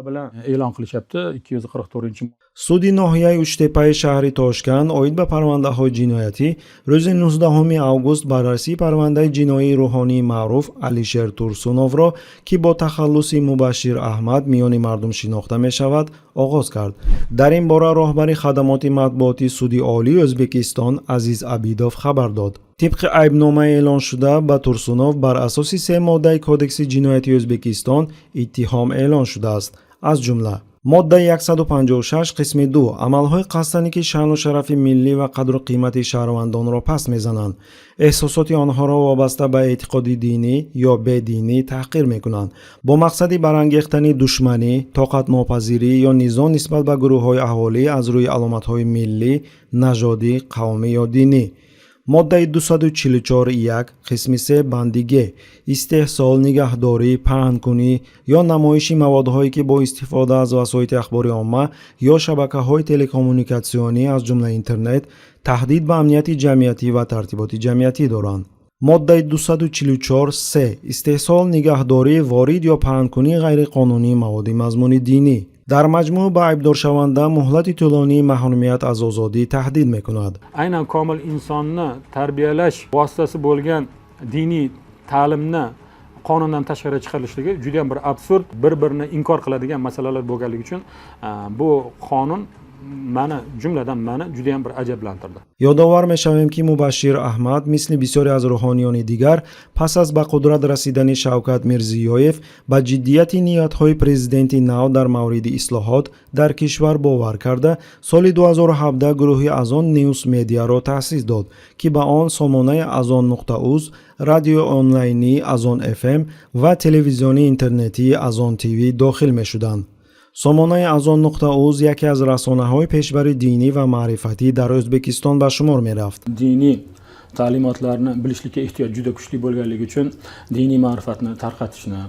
Bilan e'lon qilishyapti 244 Суди ноҳияи Учтепаи шаҳри Тошканд оид ба парвандаҳои ҷиноятӣ рӯзи 19 август баррасии парвандаи ҷиноии рӯҳонии маъруф Алишер Турсуновро, ки бо тахаллуси Мубашшир Аҳмад миёни мардум шинохта мешавад, оғоз кард. Дар ин бора роҳбари хадамоти матбуотии Суди Олии Ӯзбекистон Азиз Абидов хабар дод. Тибқи айбномаи эълоншуда ба Турсунов бар асоси се моддаи Кодекси ҷиноятии Ӯзбекистон иттиҳом эълон шудааст, аз ҷумла моддаи 156 қисми 2, амалҳои қасдане, ки шаъну шарафи миллӣ ва қадру қимати шаҳрвандонро паст мезананд, эҳсосоти онҳоро вобаста ба эътиқоди динӣ ё бединӣ таҳқир мекунанд, бо мақсади барангехтани душманӣ, тоқатнопазирӣ ё низоъ нисбат ба гурӯҳҳои аҳолӣ аз рӯи аломатҳои миллӣ, нажодӣ, қавмӣ ё динӣ, моддаи 244.1 қисми 3 банди г, истеҳсол, нигаҳдорӣ, паҳнкунӣ ё намоиши маводҳое, ки бо истифода аз васоити ахбори омма ё шабакаҳои телекоммуникатсионӣ, аз ҷумла интернет, таҳдид ба амнияти ҷамъиятӣ ва тартиботи ҷамъиятӣ доранд, моддаи 244.3, истеҳсол, нигаҳдорӣ, ворид ё паҳнкунии ғайриқонунии маводи мазмуни динӣ. Дар маҷмӯъ ба айбдоршаванда муҳлати тӯлонии маҳрумият аз озодӣ таҳдид мекунад. Aynan komil insonni tarbiyalash vositasi bo'lgan diniy ta'limni qonundan tashqari chiqarilishligi juda yam bir absurd, bir birini inkor qiladigan masalalar bo'lganligi uchun bu qonun mani, jumladan mani, juda yam bir ajablantirdi. Ёдовар мешавем, ки Мубашшир Аҳмад, мисли бисёре аз рӯҳониёни дигар, пас аз ба қудрат расидани Шавкат Мирзиёев ба ҷиддияти ниятҳои президенти нав дар мавриди ислоҳот дар кишвар бовар карда, соли 2017 гурӯҳи Азон Ньюс Медиаро таъсис дод, ки ба он сомонаи Азон.уз, радиои онлайнии Азон ФМ ва телевизиони интернетии Азон ТВ дохил мешуданд. Сомонаи Азон.уз яке аз расонаҳои пешбари динӣ ва маърифатӣ дар Ӯзбекистон ба шумор мерафт. Diniy ta'limotlarni bilishlikka ehtiyoj juda kuchli bo'lganligi uchun diniy ma'rifatni tarqatishni,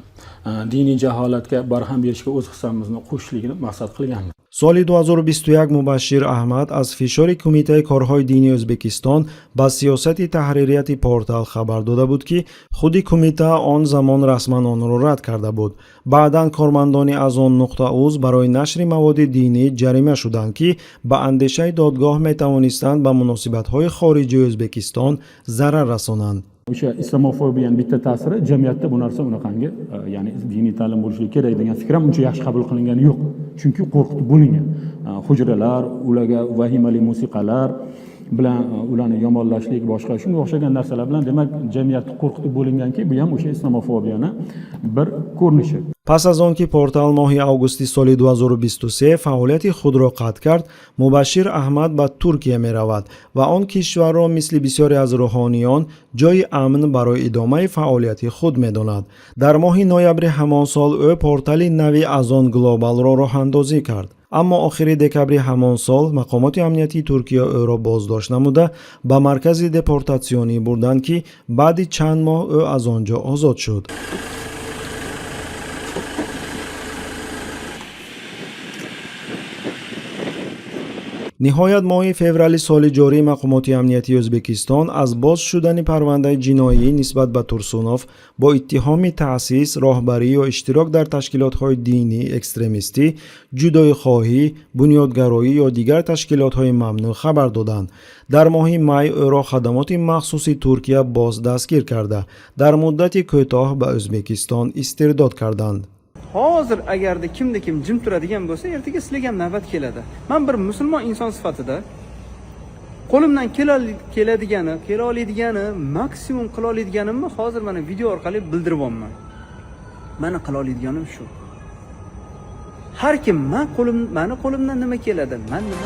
diniy jaholatga barham berishga o'z hissamizni qo'shishlikni maqsad qilganmiz. Соли 2021 Мубашшир Аҳмад аз фишори Кумитаи корҳои динии Ӯзбекистон ба сиёсати таҳририяти портал хабар дода буд, ки худи кумита он замон расман онро рад карда буд. Баъдан кормандони Азон.уз барои нашри маводи динӣ ҷарима шуданд, ки ба андешаи додгоҳ метавонистанд ба муносибатҳои хориҷии Ӯзбекистон зарар расонанд. O'sha islomofobiyani bitta ta'siri jamiyatda bu narsa unaqangi ya'ni diniy ta'lim bo'lishi kerak degan fikr ham uncha yaxshi qabul qilingani yo'q, chunki qo'rqitib bo'lingan. Hujralar, ularga vahimali musiqalar bilan ularni yomonlashlik, boshqa shunga o'xshagan narsalar bilan, demak, jamiyatni qo'rqitib bo'linganki, bu ham o'sha islomofobiyani bir ko'rinishi. Пас аз он ки портал моҳи августи соли 2023 фаъолияти худро қатъ кард, Мубашшир Аҳмад ба Туркия меравад ва он кишварро мисли бисёре аз рӯҳониён ҷойи амн барои идомаи фаъолияти худ медонад. Дар моҳи ноябри ҳамон сол ӯ портали нави Азон Глобалро роҳандозӣ кард, аммо охири декабри ҳамон сол мақомоти амниятии Туркия ӯро боздошт намуда, ба маркази депортатсионӣ бурданд, ки баъди чанд моҳ ӯ аз он ҷо озод шуд. Ниҳоят, моҳи феврали соли ҷорӣ мақомоти амниятии Ӯзбекистон аз боз шудани парвандаи ҷиноӣ нисбат ба Турсунов бо иттиҳоми таъсис, роҳбарӣ ё иштирок дар ташкилотҳои динӣ, экстремистӣ, ҷудоихоҳӣ, бунёдгароӣ ё дигар ташкилотҳои мамнӯъ хабар доданд. Дар моҳи май ӯро хадамоти махсуси Туркия боз дастгир карда, дар муддати кӯтоҳ ба Ӯзбекистон истирдод карданд. Hozir agarda kimda kim jim turadigan bo'lsa, ertaga sizlarga ham navbat keladi. Man bir musulmon inson sifatida qo'limdan keladigani, kela oladigani, maksimum qila oladiganimni hozir mana video orqali bildiryapman. Mani qila oladiganim shu. Har kim man qo'lim, mani qo'limdan nima keladi, man nima